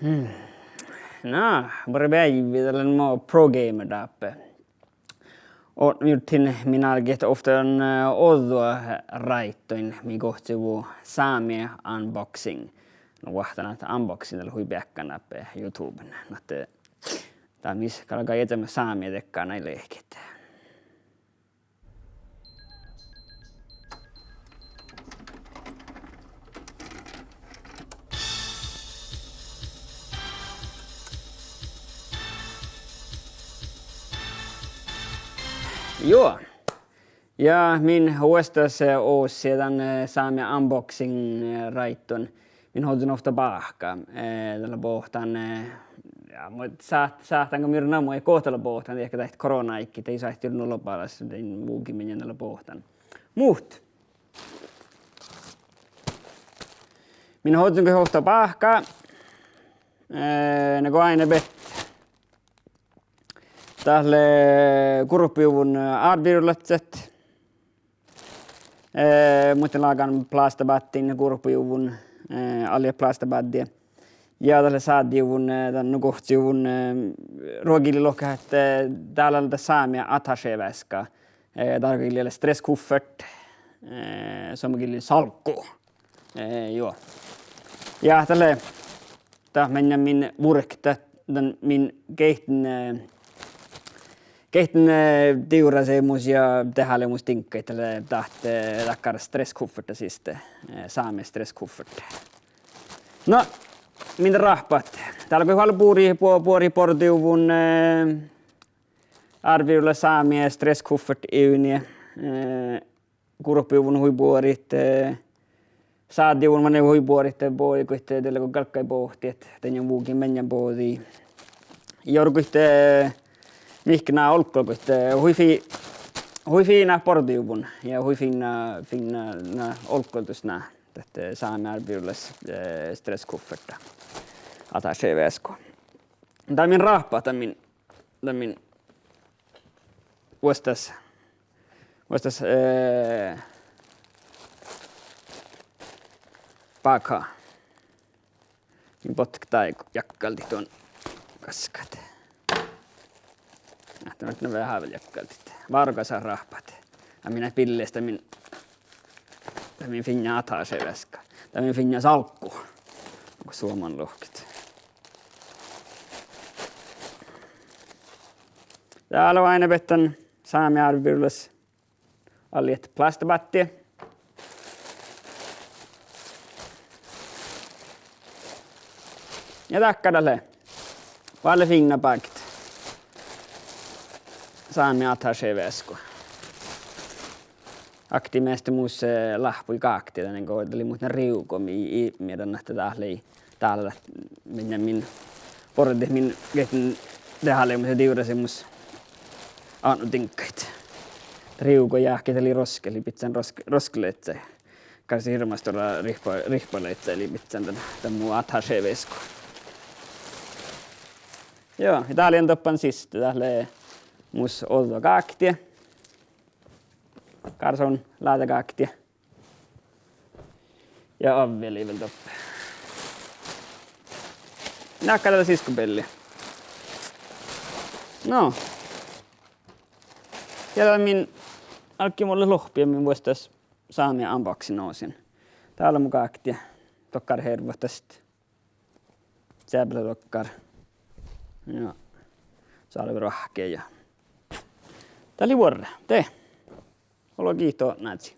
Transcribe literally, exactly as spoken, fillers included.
Hmm. Na, buorre beaivvi, dat lea mo Pro Gamer dáppe. Odne jurddašin min álgit ovtta, eh, ođđa ráittain mii gohčoduvvo sámi unboxing. Na, vuohtan ahte unboxing dat lea hui beakka dáppe YouTuben. Na ahte dat mis galgá iežamet sámi dekkár nai lehkit. Juo. Ja min vuosttaš, eh, oassi dan, eh, sámi unboxing, eh, ráittain. Min ožžon ovtta báhka. Eh, dat lea bohtán, eh, ja, muhto sáht-, sáhttán go mii namuhit go dat lea bohtán, diekkár dat koronaáiggi, dat ii sáhte nu lobalas, dan vugimin dat lea bohtán. Muhto min ožžon go ovtta báhka. Eh, na go áinna bette. Dat lea gurpojuvvon, eh, árbevirolaččat. Eh, muhto lágan plásttabáttiin gurpojuvvon, eh, allihat plásttabáddii. Ja dat lea sáddejuvvon, eh, dan nu gohčojuvvon, eh, ruogi lohket ahte, eh, dál lea dat sámi attachéveska. Eh, dárogillii lea stresskufferta, eh, suomen gillii salkku. Eh, juo. Ja dat lea dat maŋŋá min vuorkit, dan min geahččen, eh, geahččen, eh, divrasimus ja dehálemus diŋggaid, dat lea dat, eh, dakkár stresskufferta siste, eh, sámi stresskufferta. Na, min ráhppat. Dál go vuolgit buori, buo-, buori borđojuvvon, eh, árbevirolaš sámi stresskufferta ivnni, eh, gurpojuvvon hui buorit, eh, sáddejuvvon manne hui buorit, eh, bođii goit, eh, de lea go galggai bohtet, dan vugimin maŋŋá bođii. Ja orut goit, eh, mihkkege olggos goit, eh, hui fi-, hui fiinnát borđojuvvon ja hui fiinna, fiinna na olggoldus na, dat, eh, sámi árbevirolaš, eh, stresskufferta. Attachéveska. Dat min ráhppat, dat min, dat min vuosttaš, vuosttaš, eh, báhka. Min botkot dáid jakkaldit don gaskkat. Ahte mun veahá vel jakkaldit. Várgasa ráhppat. Ja min billejis dat min, dat min fiinna attachéveska. Dat min fiinna salkku. Go suomen lohket. Dál lea áinna bettán sámi árbevirolaš allihat plásttabáttii. Ja dakkár dat lea. Vuolle fiinna báhkit. Sámi attachéveska. Akti measta mus, eh, láhppui gákti, dan go dat lei muhtin rivgo mii, i-, mii dan ahte dat lei dál dat, min, min borret min geahččen dehálemus ja divrasimus atnui diŋggaid. Rivgo jáhke dat lei roske, lei bidjan rosk-, roskelažžai. Gársi hirbmat stuorra rihppa-, rihpalažžai lei bidjan dan, dan mu attachéveska. Juo, ja dál lea doppe siste, dat lea mus ođđa gákti. Gársi láđagákti. Ja avveli vel doppe. Dakkár dat lea siskkobealli. No. Ja dat min álggii mulle lohpi ja min vuosttaš sámi unboxing-oažžan. Dál lea mu gákti. Dokkár hervvohtast. Seabba lea dokkár. Ja. Sálveroahkki ja. Dat lei vuorre. De. Olo giitu, Nádji.